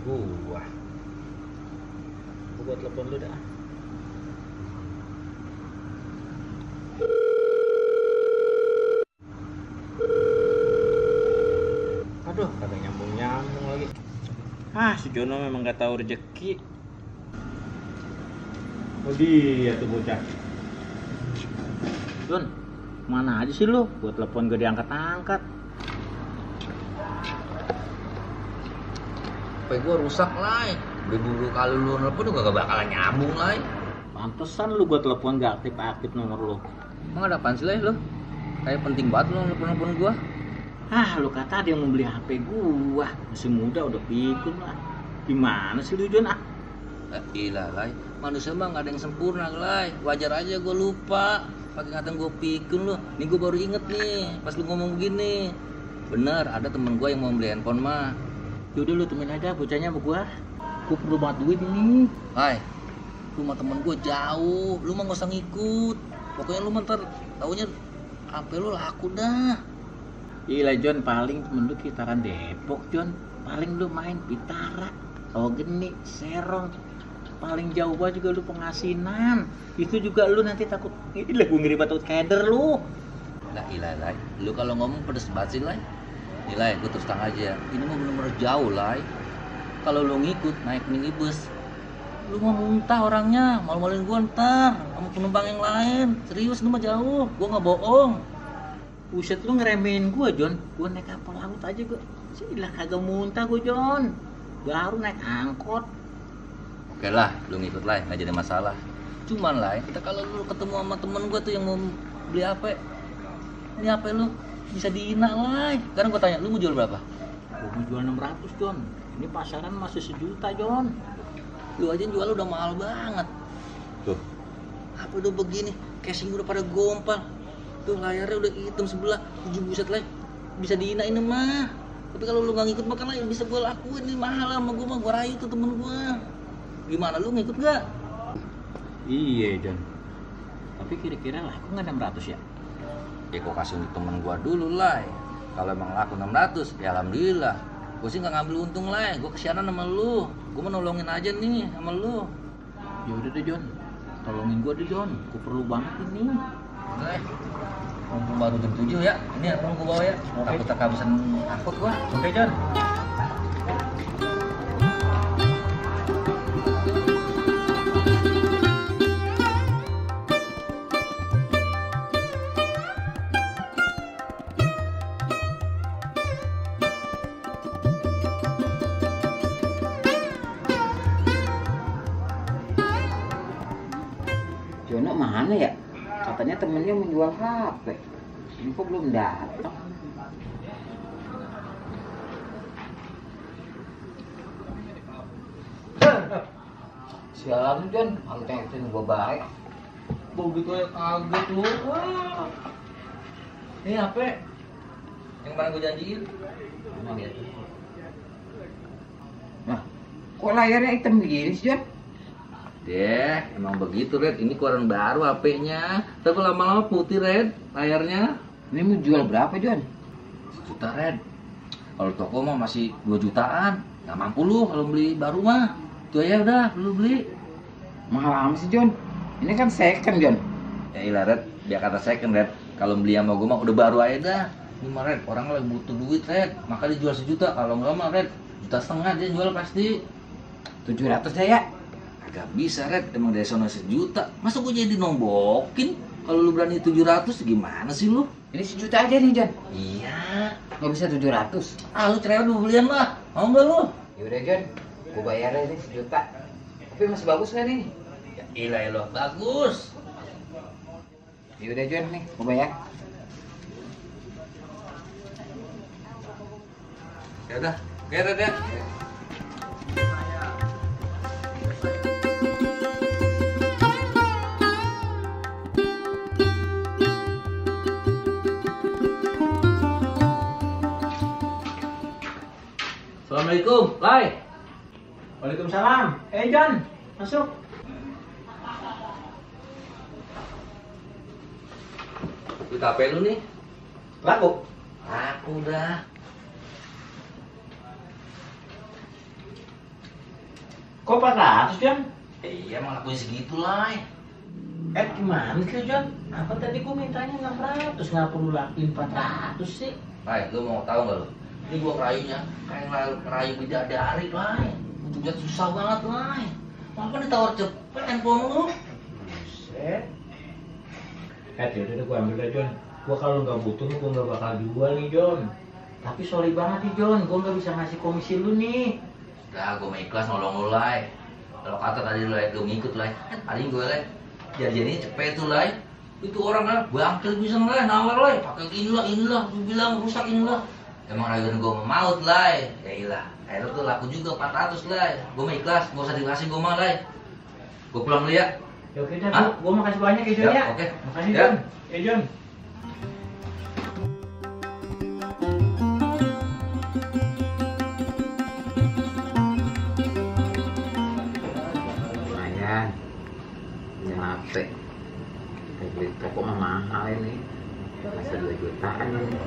gua. Gua telepon lu dah. Aduh, kagak nyambung-nyambung lagi. Si Jono memang gak tahu rezeki. Oh dia tuh bocah. Jon, mana aja sih lu? Gua telepon gak diangkat-angkat. HP gua rusak lah. Dulu kali lu nelfon juga gak bakalan nyambung lah. Pantesan lu gua telepon gak aktif-aktif nomor lu. Emang ada apaan sih lah lu? Kayak penting banget lu nelfon gua. Lu kata dia mau beli HP gua. Masih muda udah pikun lah. Gimana sih lu Jon? Ilah lah, manusia mah gak ada yang sempurna lah. Wajar aja gua lupa. Pakai ngatain gua pikun lu. Nih gua baru inget nih pas lu ngomong begini. Bener, ada temen gua yang mau beli handphone mah. Yaudah lu temen aja bocahnya sama gua. Gua perlu banget duit ini. Hai, rumah temen gua jauh. Lu mah gak usah ngikut. Pokoknya lu mah ntar taunya HP lu laku dah. Gila Jon, paling temen lu kitaran Depok Jon. Paling lu main Pitara, Geni, Serong. Paling jauh banget juga lu Pengasinan. Itu juga lu nanti takut, ini lah gue ngiri takut keder lu. Lah ilah lah, lu kalau ngomong pedes banget sih lah. Nilai, gue terus terang aja. Ini mah bener-bener jauh lah. Kalau lu ngikut naik minibus, lu mau muntah orangnya, malu-maluin gua ntar sama penumpang yang lain. Serius lu mah jauh, gua nggak bohong. Buset lu ngeremehin gua Jon. Gua naik kapal laut aja gua. Silah kagak muntah gua Jon. Baru naik angkot. Oke lah, lu ngikut lah, nggak jadi masalah. Cuman lah, kita kalau lu ketemu sama temen gua tuh yang mau beli HP, ini HP lu bisa dihina lah. Sekarang gua tanya, lu mau jual berapa? Gua mau jual 600 Jon. Ini pasaran masih 1 juta Jon. Lu aja jual udah mahal banget. Tuh, HP udah begini, casing udah pada gompal. Tuh layarnya udah hitam sebelah, 7 buset lah. Bisa dihina ini mah. Tapi kalau lu nggak ngikut makan lah, bisa gue lakuin ini mahal sama gue mah. Gue rayu tuh temen gue. Gimana lu ngikut nggak? Iya Jon. Tapi kira-kira laku nggak 600 ya? Ya gue kasih untuk temen gue dulu lah. Kalau emang laku 600, ya alhamdulillah. Gue sih nggak ngambil untung lah. Gue kesianan sama lu. Gue mau nolongin aja nih sama lu. Ya udah deh Jon. Tolongin gua deh Jon. Gua perlu banget ini. Oke. Mumpung baru jam 7 ya. Ini apa gue bawa ya? Oke. Takut kehabisan angkot gua. Oke Jon. Jono mana ya? Katanya temennya menjual HP. Ini kok belum datang? Sialan Jon, aku tengokin gua baik. Bobi kayak kaget lu. Wah. Ini apa? Yang mana gua janjiin? Emang ya. Nah, kok layarnya hitam begini sih Jon? Deh, emang begitu Red. Ini keluaran baru HP-nya. Tapi lama-lama putih Red, layarnya. Ini mau jual berapa Jon? 1 juta Red. Kalau toko mah masih 2 jutaan. Gak mampu lu kalau beli baru mah. Itu aja udah, lu beli. Mahal amat sih Jon. Ini kan second Jon. Ya ilah Red, dia kata second Red. Kalau beli sama gue mah udah baru aja dah. Ini mah Red, orang lagi butuh duit Red. Maka dia jual 1 juta. Kalau enggak mah Red, 1,5 juta dia jual pasti. 700 aja ya? Gak bisa Red, emang dari sono 1 juta. Masa gue jadi nombokin? Kalau lu berani 700 gimana sih lu? Ini 1 juta aja nih Jon. Iya. Nggak bisa 700. Ah lu cerewet lu belian lah. Mau nggak lu? Yaudah Jon, gua bayar aja nih 1 juta. Tapi masih bagus nggak nih? Ya ilah lo, bagus. Yaudah Jon nih, gua bayar. Ya udah, oke Red ya. Assalamualaikum, Lai. Waalaikumsalam. Jon, masuk. Di HP lu nih. Laku. Aku dah. Kok 400, Jon? Iya, emang lakuin segitu lah. Gimana sih, Jon? Apa tadi gua mintanya 600, nggak perlu lakuin 400 sih? Lai, lu mau tahu nggak lu? Ini gua kerayunya kayak ngerayu bidadari, Lai. Udah susah banget, Lai. Apa ditawar cepet handphone lu? Buset. Yaudah deh, gua ambil deh, Jon. Gua kalau nggak butuh, gua nggak bakal jual nih, Jon. Tapi sorry banget nih, Jon. Gua nggak bisa ngasih komisi lu nih. Udah, gua mau ikhlas nolong lu, Lai. Kalau kata tadi lu ngikut, Lai. Paling gue, Lai. Jadinya cepet tuh, Lai. Itu orang kan bangkit bisa Lai, nawar, Lai. Pakai inilah, lu bilang rusak inilah. Emang rayuan gua mau maut, Lai. Ya ilah. Akhirnya tuh laku juga 400, Lai. Gua mau ikhlas, nggak usah dikasih gua mah, Lai. Gua pulang dulu ya. Ya oke dah, gua makasih banyak ya, Jon ya. Oke. Makasih, Ya. Jon. Ya, Jon. Lumayan. Ini HP. Kita beli toko mah mahal ini. Masa 2 jutaan ini.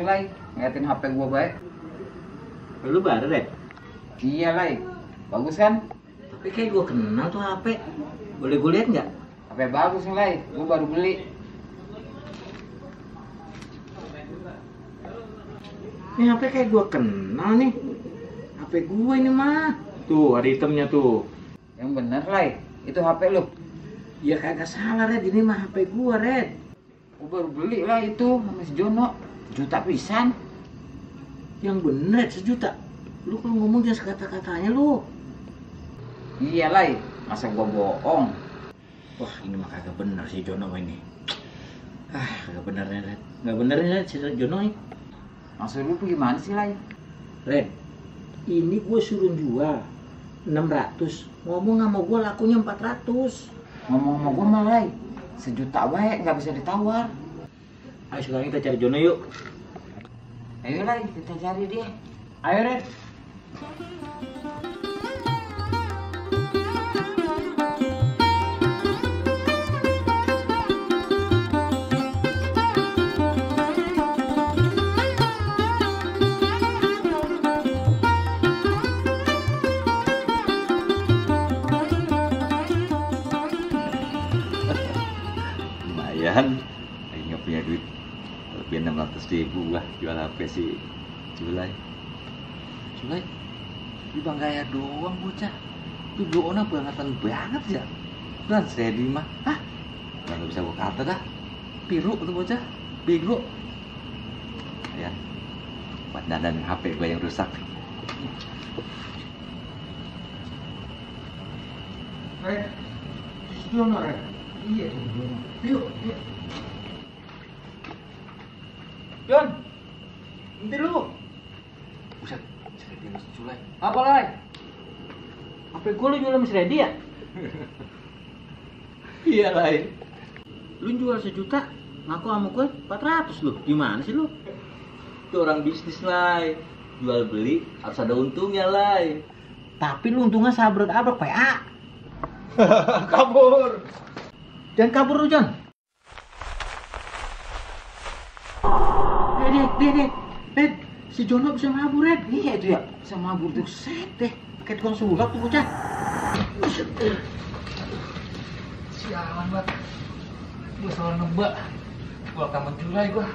Lai, ngeliatin HP gua baik. Lu baru deh. Iya, Lai. Bagus kan? Tapi kayak gua kenal tuh HP. Boleh gue lihat nggak? HP bagus nih, Lai. Gua baru beli. Ini HP kayak gua kenal nih. HP gua ini mah. Tuh, ada itemnya tuh. Yang bener, Lai. Itu HP lu. Ya kagak salah, Red. Ini mah HP gua, Red. Gua baru beli lah itu sama si Jono. Juta pisan. Yang bener, Red, 1 juta. Lu kalau ngomong jangan sekata-katanya lu. Iya, Lai. Masa gua bohong? Wah, ini mah kagak bener si Jono ini. Kagak bener nih, Red. Nggak bener nih, Red, si Jono ini. Maksud lu gimana sih, Lai? Red, ini gue suruh jual 600. Ngomong sama gue lakunya 400. Ngomong sama gua mah, Lai. 1 juta baik, nggak bisa ditawar. Ayo sekarang kita cari Jono yuk. Ayo, Lai, kita cari dia. Ayo, Red. Lumayan, lagi nggak punya duit lebih 600.000 lah jual HP si Julai. Julai, di Bang Gaya doang bocah. Itu doona bangetan banget ya. Dan Sedi mah, nggak bisa gua kata dah. Piru tuh bocah, bego. Ya, buat dandan HP gua yang rusak. Red, si Jono, Red. Iya, Jono. Yuk. Jon, nanti lu. Buset, Sedi lu si Julai. Apa, Lai? HP gue lu jual sama si Reddy ya? Iya, Lai. Lu jual 1 juta, ngaku sama gue 400 lu. Gimana sih lu? Itu orang bisnis, Lai. Jual beli harus ada untungnya, Lai. Tapi lu untungnya sabrek-abrek, PA. Kabur. Jangan kabur lu, Jon. Red, si Jono bisa mabur, Red. Iya itu ya, bisa mabur tuh. Buset deh, kayak tukang sulap tuh bocah. Buset deh. Sialan banget. Gua salah nebak. Gua akan menculai gua.